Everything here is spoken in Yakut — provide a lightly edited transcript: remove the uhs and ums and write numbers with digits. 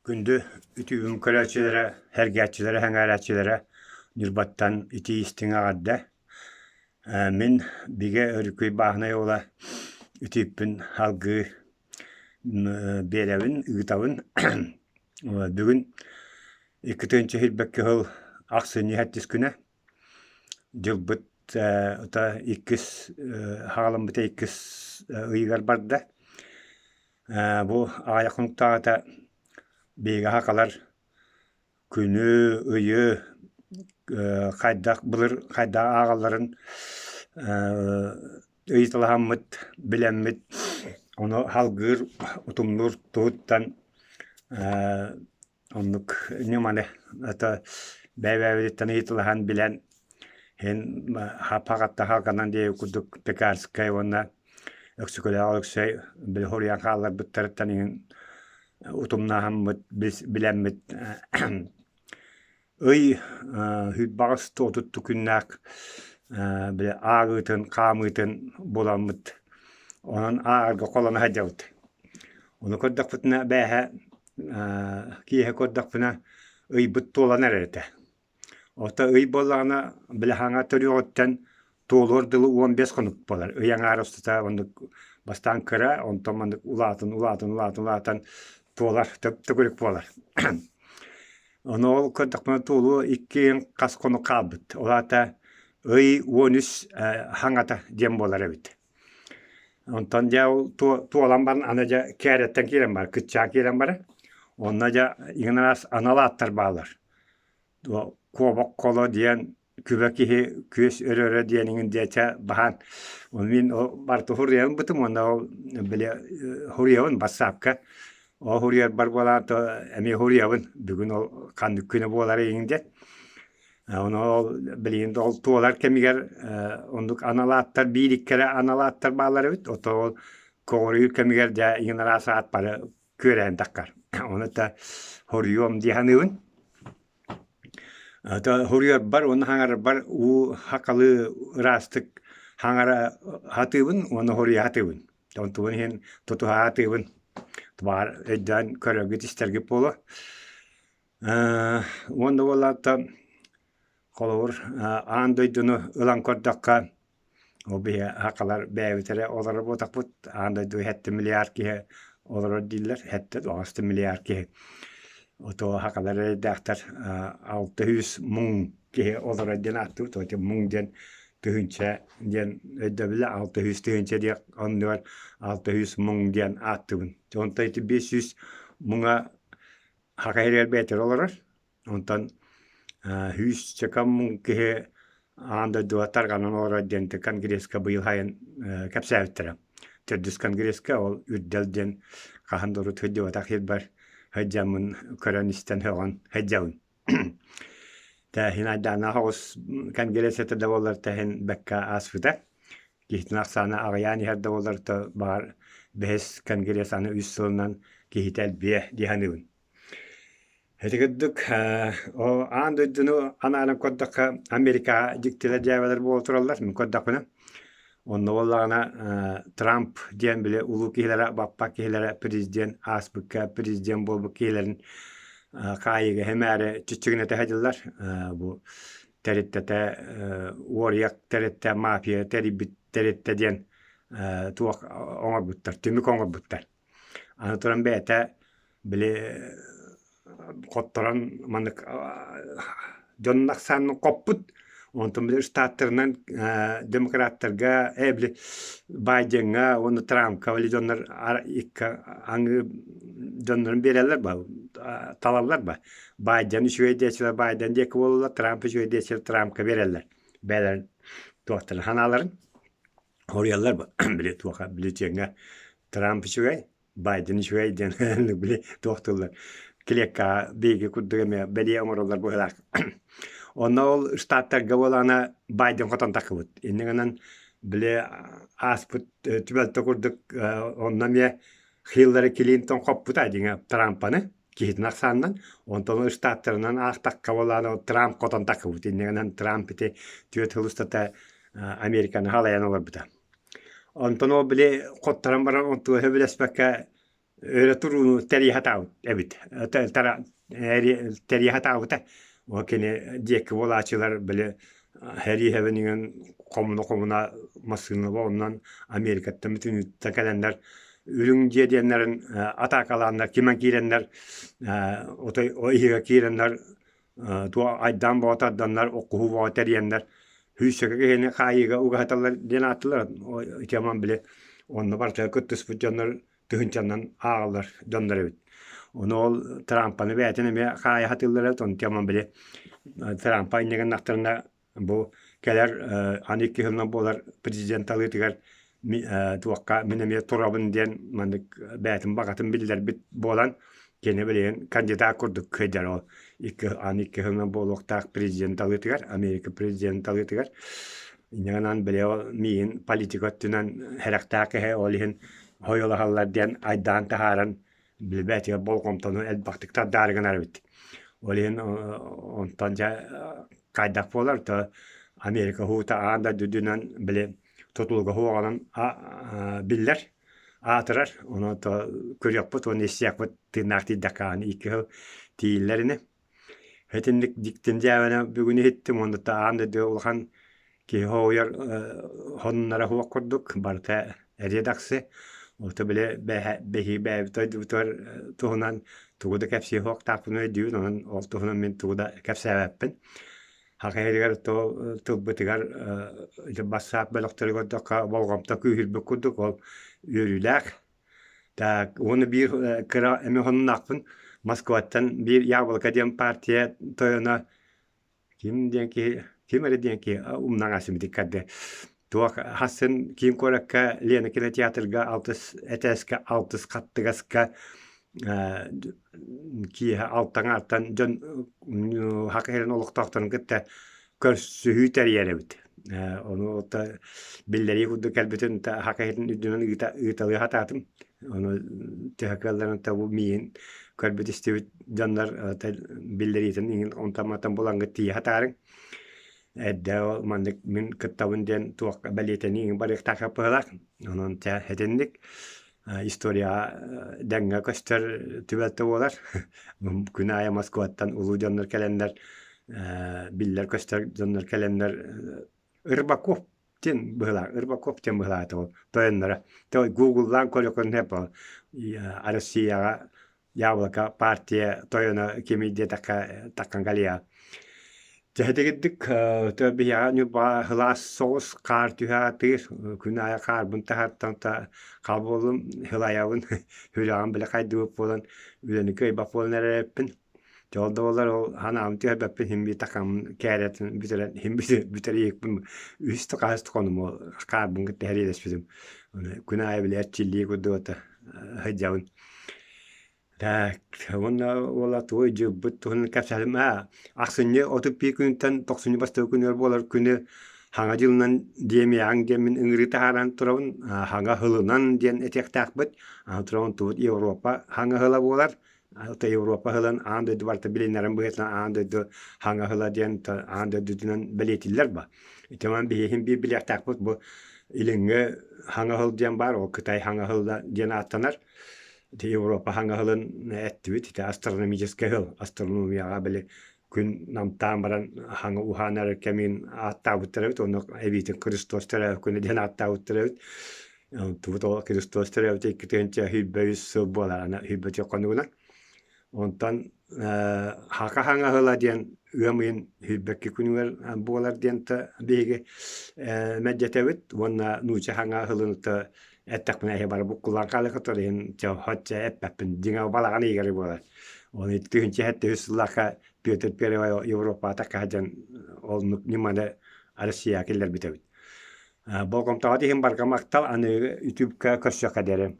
Күндү үтүөм көрөөччүлэрэ, сэргээччилэрэ, сэҥээрээччилэрэ Ньурбаттан итии истиҥ эҕэрдэ! Мин Бигэ Өрүкүй бааһынай уола үтүөппүн салгыы биэрэбин, ыытабын. Бүгүн 2022 сыл ахсынньы сэттис күнэ. Дьылбыт ыта иккис хаҕаламмыта иккис ыйыгар барда. Бу аҕыйах хонуктааҕыта биһиги сахалар күнү, ыйы хайдах былыр хайдах ааҕалларын ыйыталаһаммыт, билэммит, ону салгыыр, утумнуур туһуттан Оннук ньыманы это бэйэ-бэйэбититтэн ыйыталаһан билэн иһин хаппаҕаттаһалганан диэби курдук Пекарскай уонна Өксөкөлөөх Өлөксөй били хоруйан хаалларбыттарыттан иһин утумнаһаммыт билэммит ый сүүрбэҕис отут күннээх били ааҕыытын, хаамыытын буламмыт онон ааҕарга холоно сылдьабыт. Ону көрдөхпүтүнэ бээһэ киэһэ көрдөхпүнэ ыйбыт туолан эрэр этэ. Ото ый буоллаҕына били хаҥа төрүөҕүттэн туолуор дылы 15 хонук буолар. Ый аҥаара устата оннук бастаан кыра, онтон маннык улаатан улаатан улаатан улаатан туолар, төгүрүк буолар. Ону ол көрдөхпүнэ туолуо икки хас хонук хаалбыт. Ол аата ый 13 хаҥата диэн буолар эбит. Онтон дьэ ол туолан баран аны дьэ кээрэттэн киирэн барар, кыччаан киирэн барар. Онно дьэ иҥин араас анал ааттар бааллар. Куобах холо диэн, күбэ киһи күөс өрөрө диэн иҥин диэчэ баһан. Ону мин барыта суруйан бытым уонна ол били суруйабын бассаапка. Ол суруйарбар буолаан то эмиэ суруйабын. Бүгүн ол ханнык күнэ буолар иҥин диэн. Ону ол билигин да ол туолар кэмигэр оннук анал ааттар биир икки эрэ анал ааттар бааллар эбит. Ото ол көҕүрүүр кэмигэр дьэ иҥин араас аат бары күөрээн таххар. Ону та хоруйуом дии саныыбын. Ото хоруйарбар уонна хаҥарарбар уу хакалыы ыраастык хаҥара сатыыбын уонна хоруйа сатыыбын. Онтубун иһин тутуһа сатыыбын. Баар өйдөөн көрөргүт-истэргит буолуо. Уонна буоллаҕа холобур, аан дойдуну ылан көрдөххө, ол биһи сахалар бэйэбит эрэ олорор буолтахпыт, аан дойду 7 миллиард киһи олорор дииллэр, 7 миллиард киһи. Ото сахалар эрэйдээхтэр 600 муҥ киһи олорор диэн ааттыыбыт, ити муҥ диэн тыһыынча диэн өйдөбүлэ 600 тыһыынча диэх оннугар 600 муҥ диэн ааттыыбын. Онтон ити 500 муҥа Саха сиригэр бэйэтигэр олорор. Онтон сүүсчэкэ муҥ киһи аан дойдуга тарҕанан олорор диэн конгресска быйыл сайын кэпсээбиттэрэ. Төрдүс конгресска ол Үрдэл диэн хаһан да урут сылдьыбатах сирбэр сылдьаммын көрөн-истэн сөҕөн сылдьабын. Тэһин айдааннаах оҕус конгресс этэ да буоллар тэһин бэккэ ааспыта. Киһитин ахсаана аҕыйаан иһэр да буоллар то баҕар бэһис конгресс аны үс сылынан киһитэ элбиэ дии саныыбын. Ити курдук аан дойдуну анааран көрдөххө Америкаҕа дьиктилэр дьээбэлэр буола тураллар мин көрдөхпүнэ. Онно буоллаҕына Трамп диэн били улуу киһилэрэ баппат киһилэрэ президент ааспыкка президент буолбут киһилэрин хаайыыга хэмээри чиччигинэтэ сылдьаллар. Бу тэрилтэтэ уоруйах тэрилтэ мафия тэрийбит тэрилтэ диэн туох оҥорбуттар түмүк оҥорбуттар. Аны туран бэйэтэ били хотторон маннык дьонун ахсаанын хоппут. Онтон били штаттарынан демократтарга э били Байдеҥҥа уонна Трампка били дьоннор икки аҥыы дьоннорун биэрэллэр ба талаллар ба. Байден үчүгэй диэччилэр Байден диэки буолаллар, Трамп үчүгэй диэччилэр Трампка биэрэллэр. Бэйэлэрин туохтарын санааларын хоруйаллар били туоха бюллетеҥҥэ Трамп үчүгэй, Байден үчүгэй диэн били туох тыллар клеткаҕа биһиги курдук эмиэ бэлиэ оҥороллор быһыылаах. Онно ол штаттарга буолаана Байден хотон таххыбыт. Инньэ гынан били ааспыт түбэлтэ курдук онно эмиэ Хиллари Клинтон хоппута дьиҥэ Трампаны киһитин ахсаанынан, онтон штаттарынан аахтахха буолаана Трамп хотон таххыбыт. Инньэ гынан Трамп ити түөрт сыл устата Американы халайан олорбута. Онтон ол били хотторон баран онтуга сөбүлэспэккэ өрө турууну тэрийэ сатаабыт эбит. Тэрийэ сатаабыта. Ол кини диэки буолааччылар били сэрии сэбин хомуна-хомуна массыыналар онон Америкаттан бүтүннүүттэн кэлэннэр үрүҥ дьиэ диэннэрин атаакалааннар кимэн киирэннэр отой иһигэ киирэннэр туох айдаан бөҕө тарданнар оккуһуу бөҕө тэрийэннэр сүүсчэкэ киһини хаайыыга угаһаталлар диэн ааттыылар ити аман били онно барытыгар кыттыспыт дьоннор тыһыынчанан ааҕаллар дьоннор эбит. Ону ол Трампаны бэйэтин эмиэ хаайа сатыыллар эбит, онтон онтон били Трампа инньэ гыннахтарына бу кэлэр аны 2 сылынан буолар президент талыытыгар туохха мин эмиэ турабын диэн маннык бэйэтин баҕатын биллэрбит буолан кини билигин кандидат курдук сылдьар ол аны 2 сылынан буолуохтаах президент талыытыгар Америка президент талыытыгар. Инньэ гынан били ол миигин политика өттүнэн сэрэхтээх киһи ол иһин хойулаһаллар диэн айдаан таһааран билбэт болҕомтону элбэхтик тардаары гынар эбит. Ол иһин онтон дьэ хайдах буолар то Америка һуута аан дойду үрдүнэн били тутулуга суоҕунан биллэр, аатырар. Ону то көрүөхпүт уонна истиэхпит тыыннаах тиийдэххэ аны 2 сыл тиийиллэр ини. Итинник дьиктин дьээбэни бүгүн иһиттим уонна аан дойду улахан киһи хоһуйар сонуннара суох курдук барыта эриэ-дэхси. Ото били бэһии бэйэбит дойдубутугар туһунан тугу да кэпсиэ суохтаахпын өйдүүбүн, онон ол туһунан мин тугу да кэпсээбэппин. Саха иһигэр тылбытыгар бассаап бөлөхтөрүгэр болҕомто күүһүрбүт курдук ол үөрүүлээх. Так, уонна биир кыра эмэ хонуннаахпын. Москваттан биир Яблоко диэн партия тойоно ким диэн киһи, ким эрэ диэн киһи умнаҥас иккэрдэ. Туох хассын киин куоракка Лена кинотеатрга алтыс этээскэ алтыс хаттыгаска киэһэ алтаҥааттан дьон хакы иһэрин олохтоохторун кытта көрсүһүү тэрийэр эбит. Ону биллэрии курдук кэлбитин саха иһитин үрдүнэн ыыталыы сатаатым. Ону төһө кыалларын бу миигин көрбүт истибит дьоннор биллэриитин иҥин онтон-мантан булаҥҥыт тиийэ сатаарыҥ. Эрдэ ол маннык мин кыттабын диэн туохха бэлиэтэнии барыахтаах быһыылаах. Онон чэ итинник историяҕа дэҥҥэ көстөр түбэлтэ буолар. Күн аайы Москваттан улуу дьоннор кэлэннэр биллэр-көстөр дьоннор кэлэннэр Рыбаков диэн быһыылаах Рыбаков диэн быһыылаах ол тойонноро. Гугллаан көрө-көрөн Россияҕа Яблоко партия тойоно кимий диэтэххэ таккан кэлиэ. Дьэһитигирдик биһиэхэ Ньурбаҕа сылаас соҕус хаар түһэ атыыр. Күн аайы хаарбын таһартан хал буоллум, сылайабын, сүрэҕим били хайдыбыт буолан үлэни кыайбат буолан эрэрэппин. Дьэ ол да буоллар ол санаабын түһэрбэппин, син биир такаммын кээрэтин бүтэрэн син бүтэриэхпин үһүс да хаһыс да хонум ол хаарбын кытта сэриилэспитим. Күн аайы били эрчиллии курдук это сылдьабын. Так, уонна уола тугуй дьылбыт туһунан кэпсээтим. Аа, ахсынньы 31 күнүттэн тохсунньу бастакы күнүгэр буолар күнү Хаҥа дьылынан диэмиэҕиҥ диэммин ыҥырыы таһааран турабын. Хаҥа һылынан диэн этиэхтээхпит. Аны турабын тугут Европа хаҥа һыла буолар. Ата Европа һылын аан дойду барыта билиннэрин быһыытынан аан дойду хаҥа һыла диэн аан дойдутунан бэлиэтиллэр ба. Ити манан биһиги биир билиэхтээхпит бу илиҥҥи хаҥа һыл диэн баар, ол Кытай хаҥа һыла диэн ааттанар. Ити Европа хаҥа һылын эттибит, ити астрономическай сыл, астрономияҕа били күн намтаан баран хаҥа уһаан эрэр кэмин ааттаабыттар эбит, онно эбиитин Христос төрөөбүт күнэ диэн ааттаабыттар эбит. Онтубут ол Христос төрөөбүтэ 2023 сыл буолар, аны сүүрбэ хонугунан. Онтон Хака Хаҥаһыла диэн ыам ыйын 22 күнүгэр буолар диэн биһиги мэлдьэтэбит уонна нуучча Хаҥаһылын эттэхпинэ эһи бары буккуллан хаалыаххыт иһин чэ эппэппин дьиҥэ балаҕан ыйыгар буолар. Оны 1703 сыллаахха Петр Первый Европаҕа такка сылдьан ол ньыманы Россияҕа киллэрбит эбит. Болҕомтоҕо иһин барҕа махтал, аны YouTube-ка көрсүөххэ диэри.